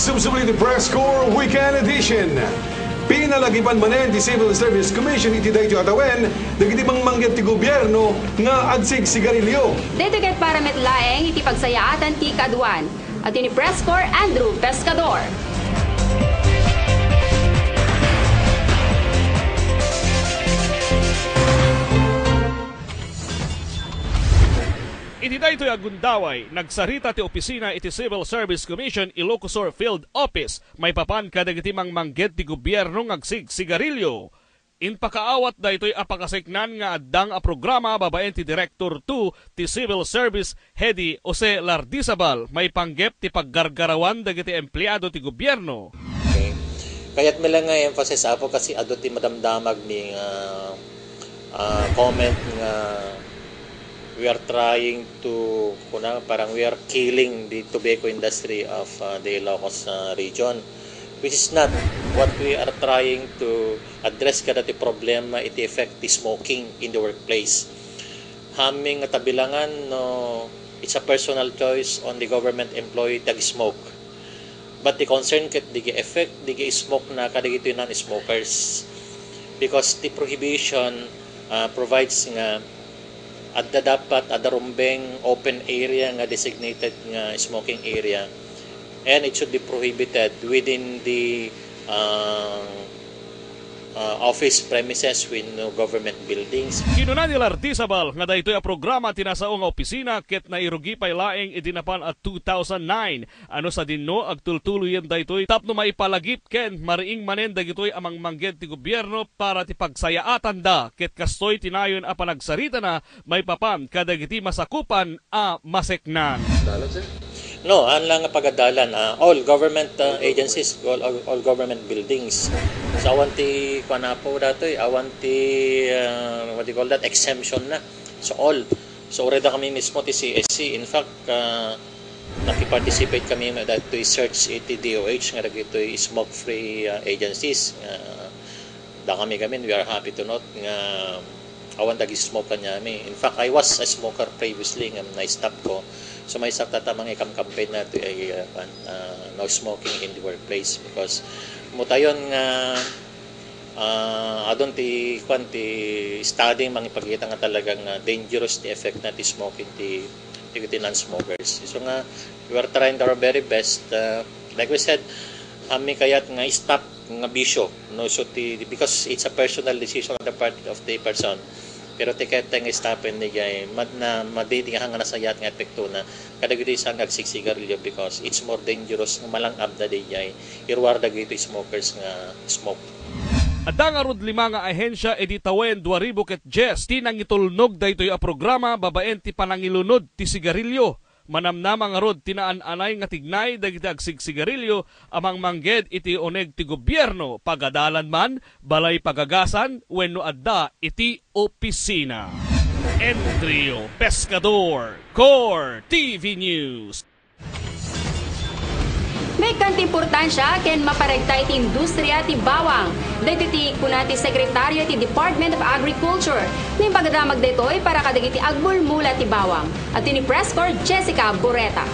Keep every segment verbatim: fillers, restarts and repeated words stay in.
Subsubli ti Press Corps Weekend Edition. Pinalagipan manen ti Civil Service Commission iti daytoy a tawen dagiti mangmangged ti gobierno nga agsigsigarilyo. Daytoy ket para met laeng iti pagsayaatan ti kaaduan. Iti ni Press Corps Andrew Pescador. Iti daytoy a gundaway, nagsarita ti opisina iti Civil Service Commission Ilocos Sur Field Office maipapan kadagiti mangmangged ti gobierno nga agsigsigarilyo. Impakaawat daytoy a pakaseknan nga addang a programa babaen ti Director two ti Civil Service, Hedi Jose Lardizabal, maipanggep ti paggargarawan dagiti empleado ti gobierno. Okay. Kayatmi lang nga i-emphasize, Apo, kasi adu ti madamdamag mi nga, ah, comment nga we are trying to, kuna, parang we are killing the tobacco industry of, ah, the Ilocos, ah, region, which is not what we are trying to address kadagiti problema iti effect ti smoking in the workplace. Haanmi nga tabilangan no it's a personal choice on the government employee ti ag-smoke. But the concern ket dagiti effect dagiti smoke na kadagiti non-smokers. Because the prohibition, ah, provides nga adda dapat, adda rumbeng open area nga designated nga smoking area. And it should be prohibited within the, ah, ah, office premises wenno government buildings. Kinuna ni Lardizabal nga daytoy a programa ti nasao nga opisina ket nairugi pay laeng idi napan a two thousand nine. Ano sadino agtultuloyen daytoy tapno maipalagip ken mariing manen dagitoy a mangmangged ti gobierno para ti pagsayaatanda ket kastoy ti nayon a panagsaritana maipapan kadagiti masakupan a maseknan. No, haan lang nga pagadalan, ah, all government, ah, agencies, all, all, all government buildings. So, awan ti, kuan, Apo, daytoy, awan ti, ah, what do you call that, exemption na. So, all. So, already kami mismo ti C S C. In fact, ah, naki-participate kami daytoy search iti D O H nga dagitoy smoke-free, ah, agencies. Ah, da kami gamin, we are happy to note nga awan dagiti smoke kaniami. In fact, I was a smoker previously nga na-stop ko. So, maysa ket ta mangikamkampen na ti, ah, kuan, ah, no smoking in the workplace because mutayon nga, ah, adun ti, kuan, ti study mangipakita nga talagang, ah, dangerous ti effect na ti smoking ti, ti, ti non-smokers. So nga, we are trying our very best. Ah, like we said, haanmi kayat nga stop nga bisyo, no? So, ti, because it's a personal decision on the part of the person. Pero ti kayat nga stop-en daydiay, mad-, na, madi ti nga nasayaat nga epektona kadagitoy saan nga agsigsigarilyo because it's more dangerous nga malang-ab na daydiay iruar dagitoy smokers nga smoke. Adda ngarud lima nga ahensia idi tawen dua ribu ket dies ti nangitulnog daytoy a programa babaen ti panangilunod ti sigarilyo. Manamnama ngarud ti naan-anay nga tignay dagiti agsigsigarilyo a mangmangged iti uneg ti gobierno, pagadalan man, balay pagagasan, wenno adda iti opisina. Andrew Pescador, Core T V News. Maikkan ti importansia ken maparegta iti industria ti bawang. Daytoy ti kuna ti Sekretario ti Department of Agriculture. Naipagadamag daytoy para kadagiti agmulmula ti bawang. Iti ni Press Corps Jessica Boreta.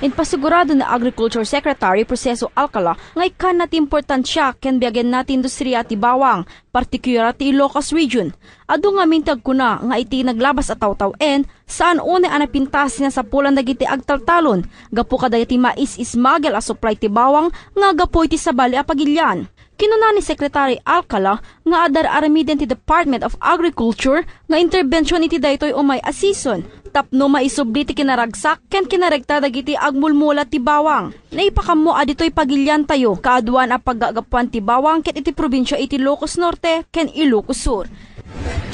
Impasigurado ni Agriculture Secretary Proceso Alcala nga ikkanna ti importansia ken biagenna ti industria ti bawang, partikular ti Ilocos Region. Adu ngamin ti agkuna nga iti naglabas a tawtaw-en, saan unay a napintas ti nasapulan dagiti agtaltalon gapu kadagiti mais-ismagel a supply ti bawang nga aggapu iti sabali a pagilian. Kinuna ni Secretary Alcala nga adda ar-aramiden ti Department of Agriculture nga interbension iti daytoy umay a season tapno maisubli ti kinaragsak ken kinaregta dagiti agmulmula ti bawang. Naipakammo a ditoy pagiliantayo kaaduan a paggagapuan ti bawang ket iti probinsia iti Ilocos Norte ken Ilocos Sur.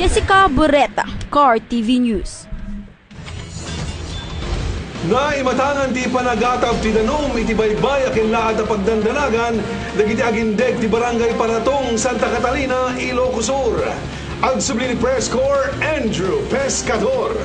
Jessica Borreta, Car T V News. Naimatangan ti panagatab ti danum iti baybay a kinlaad a pagdandanagan dagiti agindeg ti Barangay Paratong, Santa Catalina, Ilocos Sur. Agsubli ni Press Corps Andrew Pescador.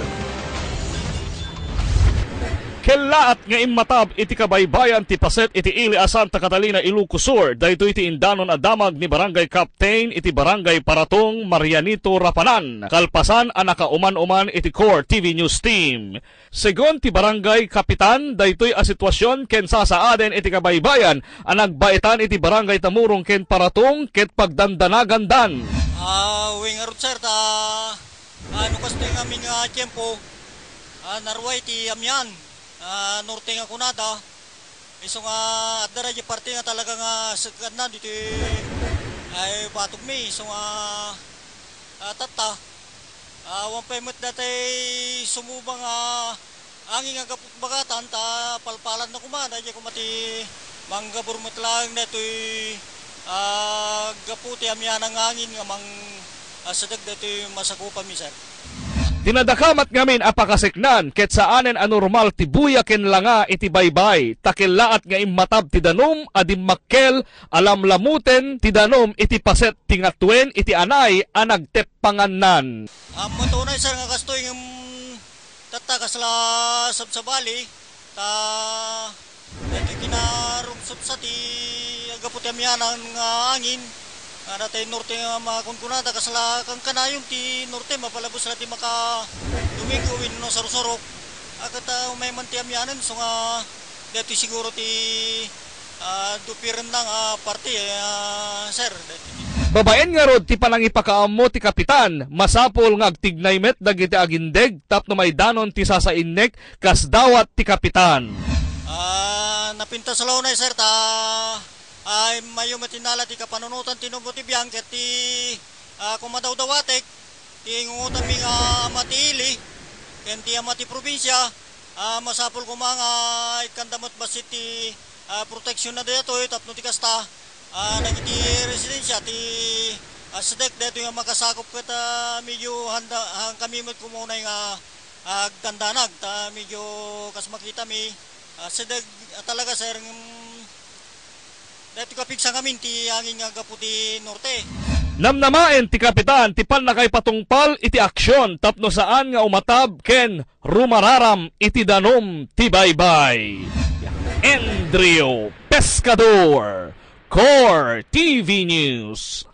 K Kellaat nga immatab iti kabaybayan ti paset iti ili a Santa Catalina, Ilocos Sur, daytoy ti indanon a damag ni Barangay Captain iti Barangay Paratong, Marianito, Rapanan, kalpasan a nakauman-uman iti Core T V News Team. Segun ti Barangay Kapitan, daytoy a sitwasion ken sasaaden iti kabaybayan a nagbaetan iti Barangay Tamurong ken Paratong ket pagdandanagandan. Ah, uwi ngarud, sir, ta, ah, no kastoy nga amin nga tiempo, ah, naruay ti amian, ah, norte nga kunada. Isu nga adda daydi parte nga talaga nga seg-anna ditoy, ay, batogmi. Isu nga, ah, tatta, ah, awan pay met datay sumuba nga angin nga gapu bagatan ta palpalanna koma, daydi koma ti manggabur met laeng daytoy, ah, gapu ti amianan nga angin nga mang-, ah, sedeg daytoy masakupanmi, sir. Dinadakamat ngamin a pakaseknan ket saanen a normal ti buya ken langa iti baybay, ta kellaat nga immatab ti danum a dimmakkel a lamlamuten ti danum iti paset ti ngatuen iti anay a nagteppangannan. Ammo to unay, sir, nga kastoy ngem tatta kasla sabsabali, ta daytoy kinarungsotsa ti aggapu ti amianan nga angin, nga datay norte nga makunkunada, kasla kankanayon ti norte, mapalabes la ti maka Domingo wenno Sarusurok. A ket, ah, umay man ti amianen, isu nga daytoy siguro ti, ah, dupirenna nga parte, ah, sir. Babaen ngarud ti panangipakaammo ti kapitan, masapul nga agtignay met dagiti agindeg tapno maidanon ti sasainnek kas dawat ti kapitan. Ah, napintas la unay, sir, ta, ay, mayo met innala ti kapanunotan ti nobel ti biang ket ti, ah, kumadawdawatek ti ngungutanmi nga ama ti ili ken ti ama ti probinsia. Ah, masapul koma nga ikkanda met bassit ti, ah, proteksionna daytoy tapno ti kasta, ah, dagiti residensia ti, ah, SDEC daytoy nga makasakop ket, ah, medyo handa-, han kami met koma unay nga agdandanag ta medyo kas makitami, ah, sedeg a talaga, sir, ngem daytoy kapigsa ngamin ti angin nga aggapu ti norte. Namnamaen ti kapitan ti pannakaipatungpal iti aksion tapno saan nga umatab ken rumararam iti danum ti baybay. Andrew Pescador, Core T V News.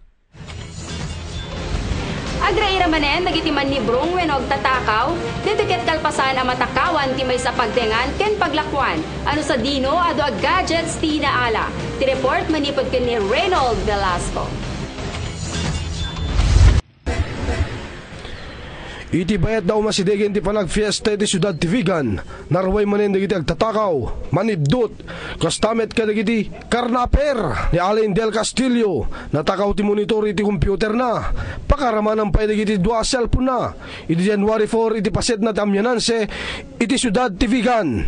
Agraira manen dagiti mannibrong wenno agtatakaw, daytoy ket kalpasan a matakawan ti maysa a pagtengan ken paglakuan, a no sadino adu a gadgets ti inaala. Ti report manipud ken ni Reynold Velasco. Iti bayat da umasidegen ti panagfiesta iti siudad ti Vigan, naruay manen dagiti agtatakaw, manibdot, kasta met kadagiti karnaper ni Allen Del Castillo, natakaw ti monitor iti computerna. Pakaramanan pay dagiti dua a cellphone-na iti January four iti pasetna ti amiananse iti siudad ti Vigan.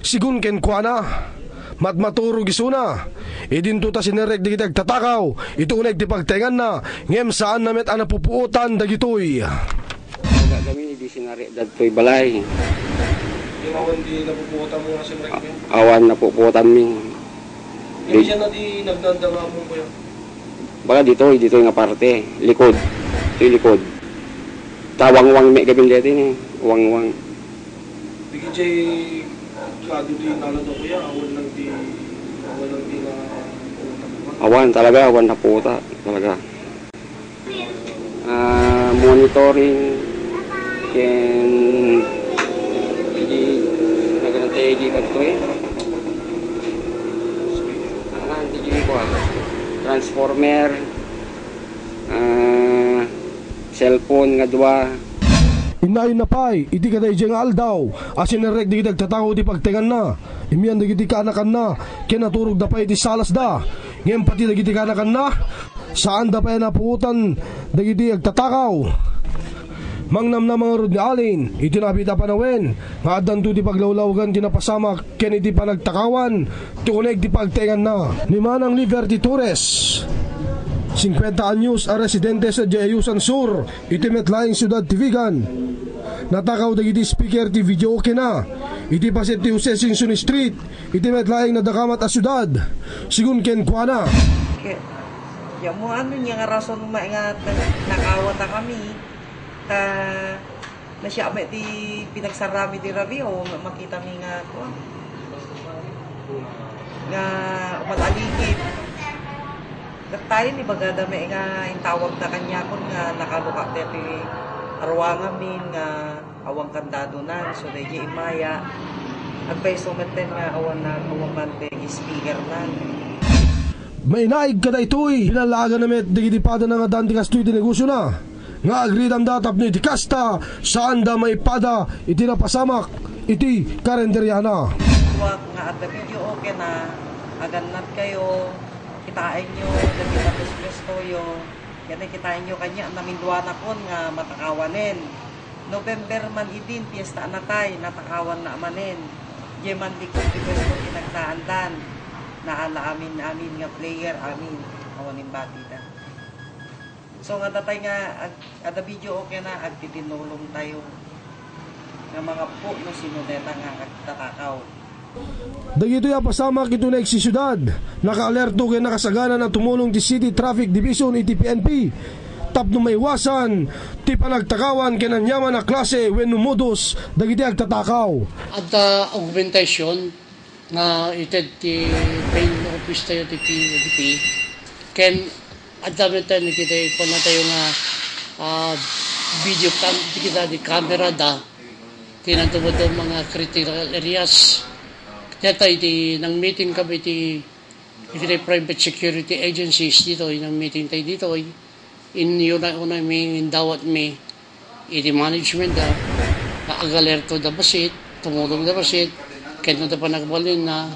Sigun kenkuana, matmaturog isuna. Idinto ta sinerrek dagiti agtatakaw iti uneg ti pagtenganna, ngem saanna met a napupuotan dagitoy. Gagamin idi sinari dadtoy balay. Yung awan di napupuotan mo nga sinerrek niya? Awan napupuotan mi. Yung Di- siya na di nagdadama mo, kuya? Baga ditoy, ditoy nga parte, likod. Ditoy likod. Ta wangwang met gamin deti ni. Wangwang. Bigyan siya kado di nalado, kuya, awan lang di, awan lang di na Awan, talaga, awan naputa, talaga. Ah, monitoring ken di nagantay di kadto eh. Ah, di di ko ah. Transformer, ah, cellphone nga dua. Innayon na pay iti kadaydiay nga aldaw a sinerrek dagiti agtatago ti pagtenganna. Imian dagiti kaanakanna ken naturogda pay iti salasda. Ngem pati dagiti kaanakanna, saanda pay a napuotan dagiti agtatakaw. Mangnamnama ngarud ni Allen iti nabiit a panawen nga addanto ti paglawlawagan ti napasamak ken iti panagtakawan ti uneg ti pagtenganna. Ni Manang Liberty Torres, singkuenta anyos a residente sadiay Ayusan Sur, iti met laeng siudad ti Vigan. Natakaw dagiti speaker ti video kenna iti paset ti Jose Singson Street iti met laeng nadakamat a siudad. Sigun kenkuana, Ke-, ya mo ano niya nga rason ma-, nga nag-, nakawa ta kami. Ta, Nasiam ti pinagsarrami ti rabii, o makitami nga, kuwan, nga umalaligid. Dayta ni baga dayta nga intawagda kaniakon nga nakaluka dayta ti aruangamin nga awan kandadonan, so daydiay immay, agpayso metten nga awan na, awan man ti speakernan. Mainaig kadaytoy, pinalaaganna met dagiti padana nga addaan ti kastoy ti negosiona nga agridamda tapno iti kasta, saanda maipada iti napasamak iti karenderiana. Kuak nga adda video, okay na, agannad kayo, kitaenyo dagiti pwestoyo, ken kitaenyo kaniak, naminduanakon nga matakawanen. November man idin, piesta natay, natakawanna manen. Diay man likod ti pwesto ti nagsaandan. Naala amin-amin nga player, amin, awan imbatida. So, nga datay nga ag-, adda video, okay na, agtitinulong tayo. Nga manggapu no sino dayta nga agtatakaw. Dagitoy a pasamak iti nagsisiudad, nakaalerto ken nakasagana a tumulong ti City Traffic Division iti P N P tapno maiwasan ti panagtakawan ken aniaman a klase wenno modus dagiti agtatakaw. Adda augmentation nga ited ti main office tayo ti P N P, ken adda met tayo, nakita, kuwan na tayo nga, ah, video cam, kita di camera da, tinatubod ang mga critical areas. Kaya tayo, iti nang-meeting kami iti, iti private security agencies ditoy, nang-meeting tayo ditoy, inyo na una mi, indawat mi, iti management da, nga agalerto da basit, tumulong da basit, ken no da panagbalin na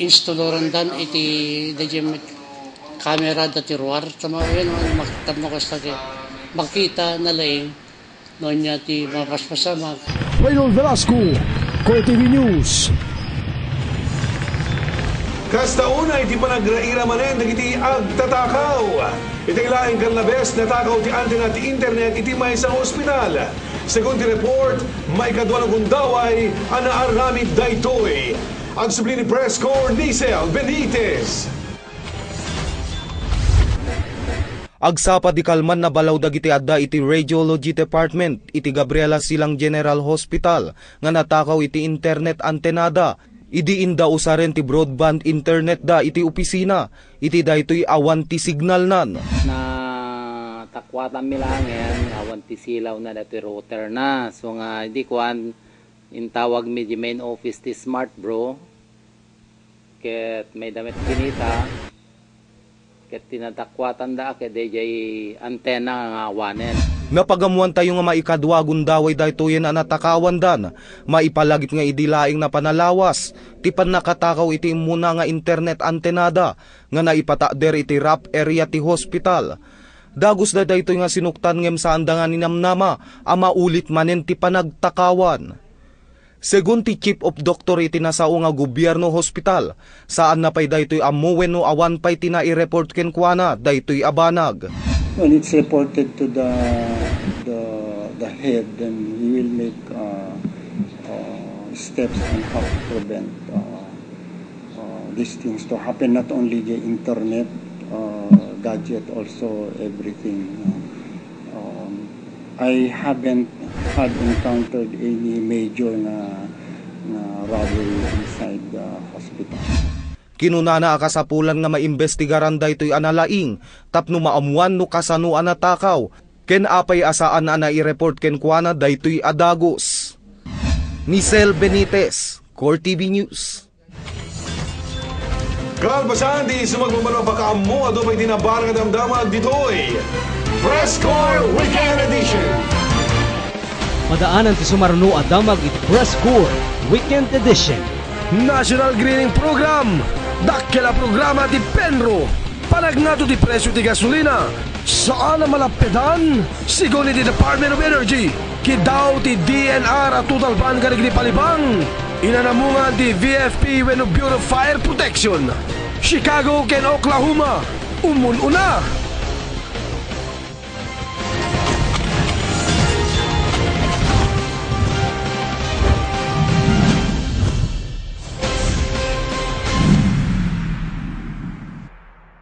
installaran dan iti daydiay met camera da ti ruar, tama, yun, mak-, tapno kasta ti makita na laeng no ania ti mapaspasamak. Raynor Velasco, Core T V News. Kasta unay ti panagraira manen dagiti agtatakaw. Iti laeng kallabes, natakaw ti antena ti internet iti maysa nga ospital. Segun ti report, maikadua nga gundaway a naaramid daytoy. Agsubli ni Press Corps Nicel Benitez. Agsapa ti kalman, nabalaw dagiti adda iti Radiology Department iti Gabriela Silang General Hospital nga natakaw iti internet antenada idi inda usaren ti broadband internetda iti opisina iti daytoy awan ti signalnan. Natakuatanmi laengen, awan ti silawna daytoy routerna. So nga, idi kuan, intawagmi di main office ti Smart Bro. Ket mayda met kinita, ket tinatakuatanda ket daydiay antena nga awanen. Napagammoantayo nga maikadua a gundaway daytoyen a natakawandan, maipalagip nga idi laeng napan a lawas ti pannakatakaw iti immuna nga internet antenada nga naipatakder iti rough area ti hospital. Dagusda daytoy nga sinuktan ngem saanda nga ninamnama a maulit manen ti panagtakawan. Segun ti Chief of Doctor iti nasao nga gobierno hospital, saanna pay daytoy ammo wenno awan pay ti naireport kenkuana daytoy a banag. When it's reported to the, the, the head, then we will make, uh, uh, steps on how to prevent, uh, uh, these things to happen, not only the internet, uh, gadget, also everything. Um, I haven't had encountered any major nga, nga robbery inside the hospital. Kinunana a kasapulan nga maimbestigaran daytoy a nalaing tapno maammuan no kasano a natakaw ken apay a saan a naireport kenkuana daytoy a dagus. Nicel Benitez, Core T V News. Kalpasan ti sumagmamano a pakaammo, adu pay ti nabar nga damdamag ditoy Press Corps Weekend Edition. Madaanan ti sumaruno a damag iti Press Corps Weekend Edition. National Greening Program, dakkel a programa ti PENRO, panagngato ti presio ti gasolina, saan a malappedan, segun iti Department of Energy, kiddaw ti D N R a total ban kadagiti palibang, inanamungan ti V F P wenno Bureau of Fire Protection. Chicago ken Oklahoma, umun-una.